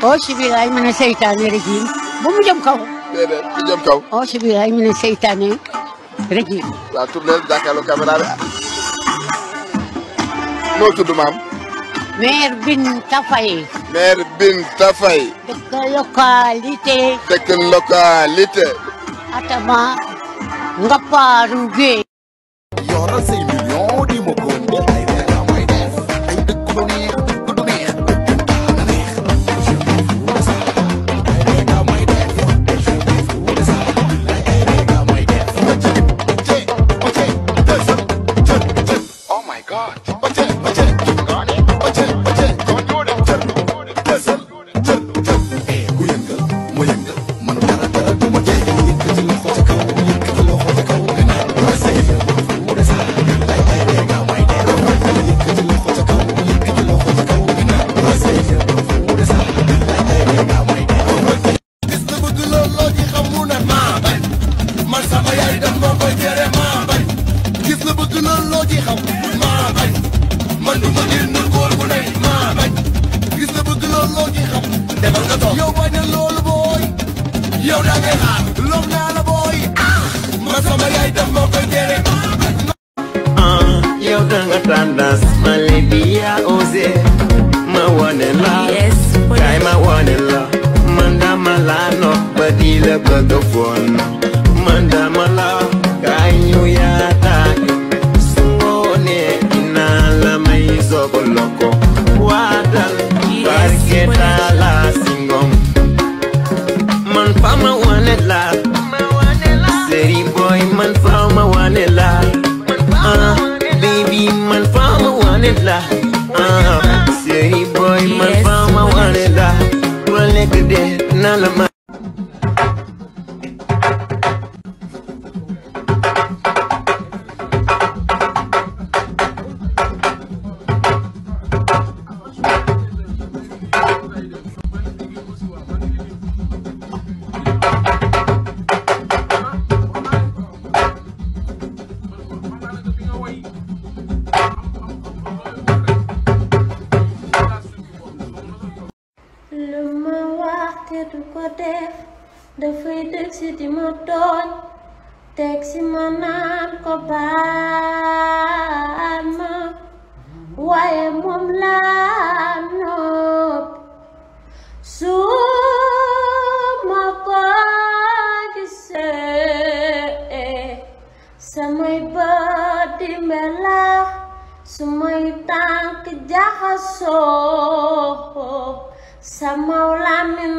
أعوذ بالله من الشيطان الرجيم بوم جم كاو déedéet ku jëm kaw أعوذ بالله من الشيطان الرجيم waaw tournel jàkkaarloo caméra bi noo tudd maam mère Binta Faye mère Binta Faye dëkk localité dëkk localité Atama Ngaparou Gueye yoral say million di ma góonde ay reega may def ay dëkk lu neex du neex na neex ay reega may def ay reega may def oh my god ku yëngal mu yëngal man dara dara du ma jee yëkkati loxo ca kaw yëkkati loxo ca kaw Yo danga tandas malibia oze ma wane la kay ma wane la manda malano badila bagafon manda mala kay ñu yaata sungone inala may zoboloko wadal barketa la singom man fama wane la seri boy man fama wane la baby man fama wane la seri boy man fama wane la wale kede nala ma du ko def dafay dëgg si di ma tooñ teg si ma naan ko baal ma waaye moom laa nopp su ma ko gisee samay bët di melax sumay tànk jaxasoo sama làmmiñ